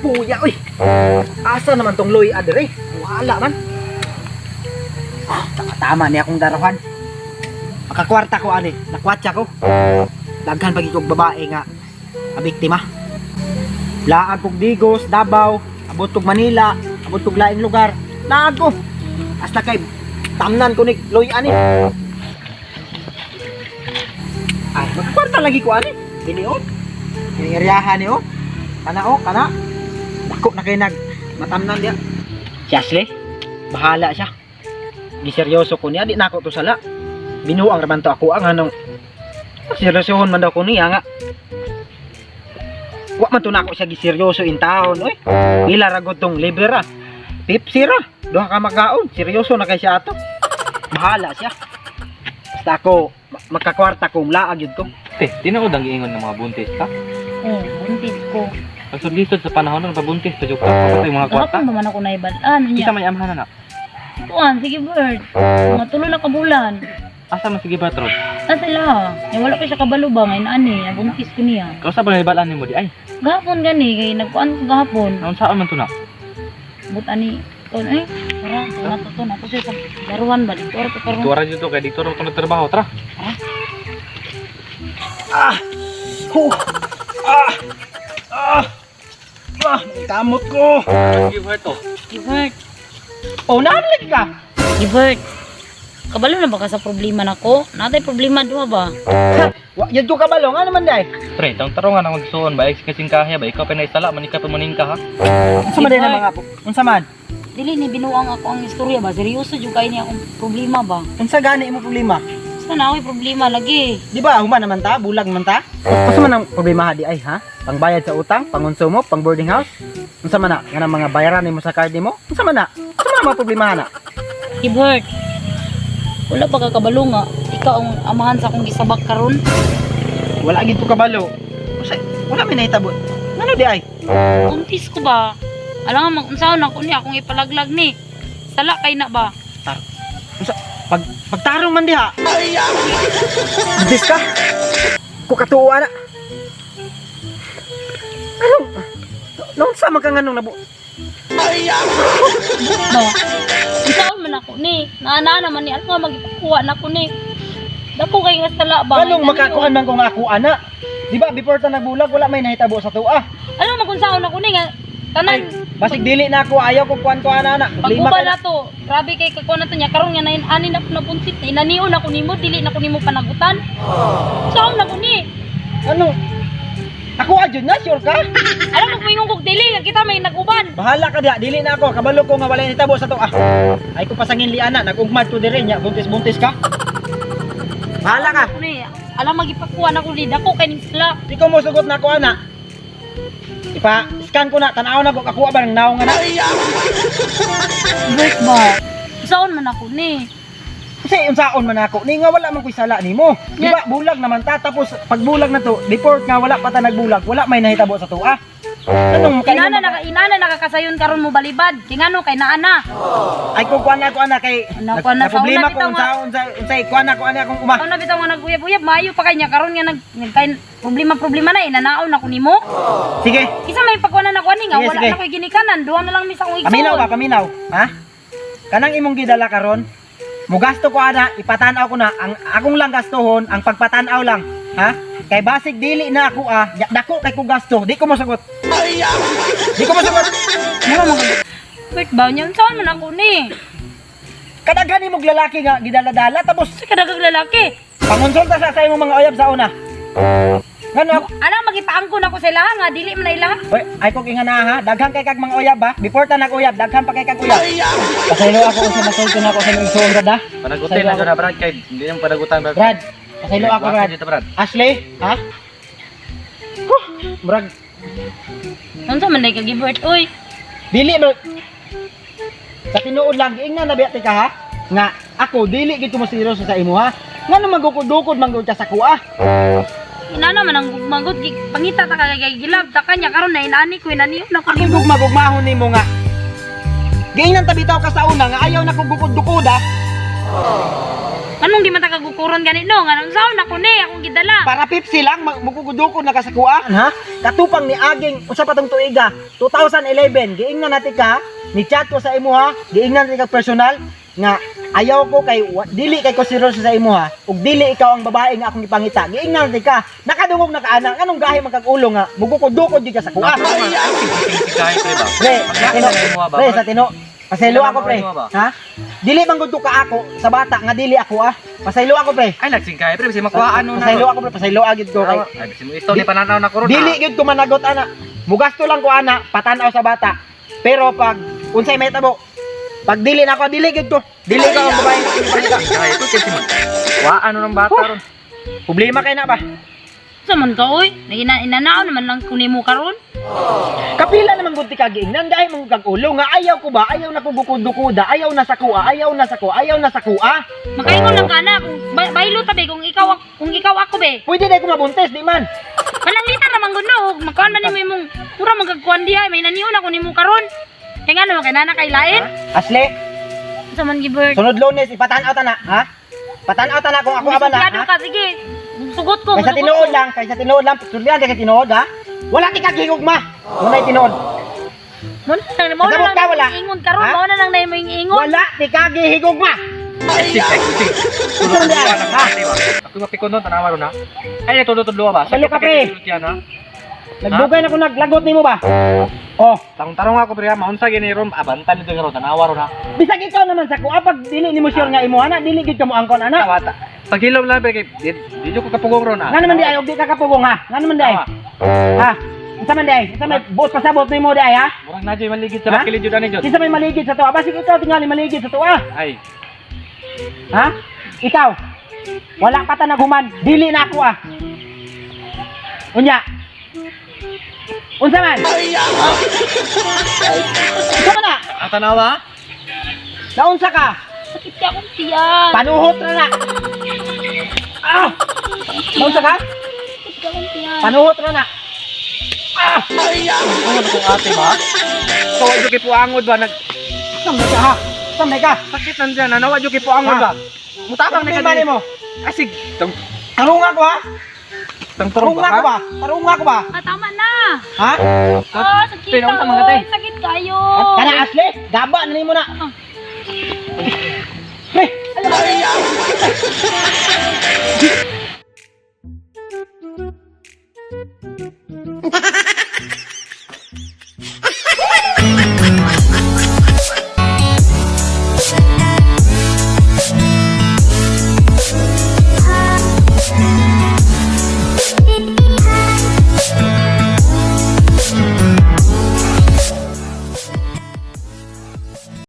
Kapuya, uy. Asa naman tong loy adre? Wala man. Ah, tama niya akong darahan. Makakwarta ko ani, nakwatsa ko. Daghan pag ikog babae nga biktima. Laag kog Digos, Davao, abot kog Manila, abot kog laing lugar. Laag ko. Hasta kay tamnan ko ni Loy ani. Ay, magkwarta lagi ko ani. Dini oh. Kiniryahan ni oh. Kana oh, kana. Dako na kay nag matamnan diya. Si Ashley, bahala siya. Giseryoso ko niya, di na ako to sala. Binuang raman to ako ang anong seryosohon man daw ko niya nga. Wa man to na ako siya giseryoso in taon, oy. Pila ra gud tong libre ra. Pipsi ra. Duha ka makaon, seryoso na kay siya ato. Bahala siya. Basta ako makakwarta ko, laag yun ko. Te, di na ko dang giingon ng mga buntis ka. Oh, buntis ko. Paglisod sa panahon ng pabuntis pa jud ka. Kapatay mga kwarta. Gahapon ba man ako naibal-an niya? Kita may amahan na. Kuan, sige Bert. Mga tulo na kabulan. Asa man sige Bertrand? Nasa sila. Eh, wala pa siya kabalo ba ngayon ani, nabuntis ko niya. Kausa ba naibalaan nimo di ay? Gahapon gani kay nagkuan ko gahapon. Naunsaon man to na? But ani kon eh tara, tara to to na ko siya sa daruan ba dito ra to karon. Tuwara jud to kay dito ra to nagtrabaho, tara. Ah! Huh! Ah! Ah! Ah! Kamot ko! Give her to. Gibert, Oh, naan lagi ka? Gibert. Kabalo na ba ka sa problema nako? Natay problema duha ba? Wa, yun ko kabalo, nga naman day. Pre, tang taro nga nang magsuon ba ex kasing kahya ba ikaw pa naisala man ikaw pa maning ka ha. Unsa man day na mga po? Unsa man? Dili ni binuang ako ang istorya ba? Seryoso jud kay ni akong problema ba? Unsa gani imo problema? Basta na ako'y problema lagi. Di ba human naman ta, bulag man ta? Unsa man ang problema ha di ay ha? Pangbayad sa utang, pangonsumo, pang boarding house? Unsa man na? Nga mga bayaran nimo sa card nimo? Unsa man na? Unsa man ang mga problema na? Gibert, wala pa ka kabalo nga. Ikaw ang amahan sa akong gisabak karon. Wala gid ko kabalo. Unsa wala may nahitabo. Ngano di ay? Buntis ko ba? Alam nga mag-unsaon ako ni akong ipalaglag ni. Sala kay na ba? Unsa pag pagtarong man diha. Buntis ka? Ko katuwa na. Anong Naunsa man ka nganong nabu Ba? Unsaon man ako ni? Naana naman ni alam nga magipakuha na ko ni. Dako kay nga sala ba? Anong makakuan man ko nga ako ana? Di ba before ta nagbulag wala may nahitabo sa tuwa. Alam mo kung ako ni nga tanan Basig dili na ako ayaw ko kuan ko ana ana. Problema pag-uba ka na. na to. Grabe kay kakuha na to niya karon nga nain ani na ko nabuntis na inanion ako nimo dili na ko nimo panagutan. Unsaon na ko ni? Ano? Ako adyo na sure ka? Alam mo kung kog dili nga kita may naguban. Bahala ka diha, dili na ako. Kabalo ko nga wala nahitabo sa tuwa. Ay ko pasangin li ana, nagugmad ko diri nya, buntis-buntis ka. Bahala ka. Ako ni alam magipakuha na ko ni dako kay ning sala. Di ko mo sugot na ako ana. Ipa scan ko na tan-aw na ko kakuha ba ng naong ana. Bert ba? Unsaon man ako ni? Kasi unsaon man ako ni nga wala man ko'y sala nimo. Di ba bulag naman ta tapos pag bulag na to, before nga wala pa ta nagbulag, wala may nahitabo sa tuwa. Anong Inana naka inana nakakasayon karon mo balibad. Kay ngano kay naana. Ay kung kuan na ko ana kay Ana, kuan na, na problema sa una ko bitaw unsa unsa unsay kuan na ko ana akong uma. Ako na bitaw nga naguyab-uyab maayo pa kay niya karon nga nag nagkay problema problema na inanaon ako nimo. Sige, Kisa may pagkuanan ako ani nga Sige, wala sige. na koy ginikanan, duha na lang mi sa akong igsoon. paminaw ba paminaw, ha? Kanang imong gidala karon, mugasto ko ana, ipatan-aw ko na ang akong lang gastuhon, ang pagpatan-aw lang, ha? Kay basig dili na ako ah, dako kay ko gasto, di ko mosagot. Di ko mosagot. Mura man Wait ba niya unsaon man ako ni? Kadaghan nimong lalaki nga gidala-dala tapos Sa kadagag lalaki. pangonsulta sa imong mga uyab sa una. Ngano ako? Alam magipaangkon ako sa ilaha nga dili man na ilaha. Oy, ay kog ingana ha, daghan kay kag mga uyab ha. Before ta nag-uyab, daghan pa kay kag uyab. Pasaylo ako unsa masulti na ako sa imong igsoon Brad ha. Panagutin na jud na Brad kay hindi nang panagutan Brad. Brad, pasaylo ako Brad. Dito Brad. Ashley, ha? Huh, murag Unsa man day ka gibert oy? dili bro. Sa tinuod lang giingnan na biya ka ha. Nga ako dili gid ko mo seryoso sa imo ha. Ngano magukod-dukod man gud ka sa kuha? Inana man ang gugmagod pangita ta kay gilab ta kanya karon na inani ko inaniyon ako Akong nimo. gugma-gugmahon nimo nga. Giingnan ta bitaw ka sa una nga ayaw na kog gukod-dukod ha. Anong di man ta kagukuron gani no? Nga unsaon ako ni akong gidala. Para Pepsi lang, magugudukod na ka sa kuha. Ha? Katupang ni Aging, usa pa tong tuiga, 2011, giingnan natin ka, ni chat ko sa imo ha, giingnan natin ka personal, nga ayaw ko kay dili kay ko seryoso sa imo ha, ug dili ikaw ang babae nga akong ipangita. Giingnan natin ka, nakadungog na ka ana, nganong gahi man kag ulo nga mugukod-dukod gyud ka sa kuha. Ay, sing kahe pre ba? Pre, sa tino, pre, sa tino. Pasaylo ako, pre. Ha? Dili man gud ka ako sa bata nga dili ako ah. Pasaylo ako, pre. Ay, nagsing kahe pre, bisig makuhaan no na. Pasaylo ako, pre, pasaylo agid ko kay Ay, bisig mo isto ni pananaw na koron. dili gyud ko managot ana. Mugasto lang ko ana, patanaw sa bata. Pero pag unsay may tabo, pag dili na ako, dili gyud ko. Dili ko ang babae nga akong ipangita. Sing kahe pre kasi wa ano ng bata ron. Problema kay na ba? Sa man ka oy? Nagina inanaon naman lang ko nimo karon. Kapila naman gud ti kagiingnan dahil mong kag ulo nga ayaw ko ba, ayaw na ko gukod-dukoda, ayaw na sa kuha, ayaw na sa kuha, ayaw na sa kuha. Makaingon lang ka na kung baylo ta be kung ikaw ako be. Pwede na ko mabuntis, di man. Pananglitan naman gud no, magkuan man nimo imong mura magagkuan diha, may nanion ako nimo karon. Kay ngano kay nana kay lain? Asle, Sa man gibert. sunod Lunes ipatan-aw ta na, ha? Patan-aw ta na kung ako aba na, Suplado ha? ka sige. Sugot ko, Kaysa musugot tinuod ko. lang, kaysa tinuod lang, sulyan kay tinuod ha. Wala ti kagigugma. Wala tinuod. Mo na mo na Kasabot lang ka, wala? imong ingon karon, Ha? mao na lang na imong ingon. Wala ti kagihigugma. Ay, sing ay, sing. Ito na, ha? Ako mapikon nun, tanawa ron ha. Ay, natulog-tulog ba? Salo ka, pre. Yan ha. Nagdugay na ko naglagot nimo ba? Oh, Tarong-tarong ako pre ha, maunsa gini ron, abantan nito ron, tanawa ron ha. bisag ikaw naman sa kuha pag dili nimo sure nga imo ana, dili gyud ka mo angkon ana. Tawata. Paghilom lang pre kay di di ko kapugong ron ha. Nga naman di ay og di ka kapugong ha. Nga naman di ay. Ha? Unsa man di ay? Unsa may buot pasabot nimo di ay ha? Murag na jud maligid sa Ha? bakilid jud ani jud. Kinsa may maligid sa tuwa? Basig ikaw tingali maligid sa tuwa. Ay, Ha? Ikaw. Wala pa ta naghuman, dili na ako ah. Unya. Unsa man? Unsa man na? ang tanawa. Naunsa ka? Sakit ka akong tiyan. Panuhot na na. Ah! Naunsa ka? Sakit ka akong tiyan. Panuhot na na. Ah! Ano ba kung ate ba? Kawa jud kay puangod ba nag Samay ka ha? Samay ka? sakit nandiyan na nawa jud kay puangod Ha? ba? Mutabang na Problema ka nimo. Asig, tang Tarunga ko ha? tang tarong Tarunga ko ba? Tarunga ko ba? Ah, tama na. Ha? Ah, sakit Pero ka, unsa man ka, tay? oy. Sakit kayo. Kana Ashley, gaba na nimo na. Ah. Pre, alam mo.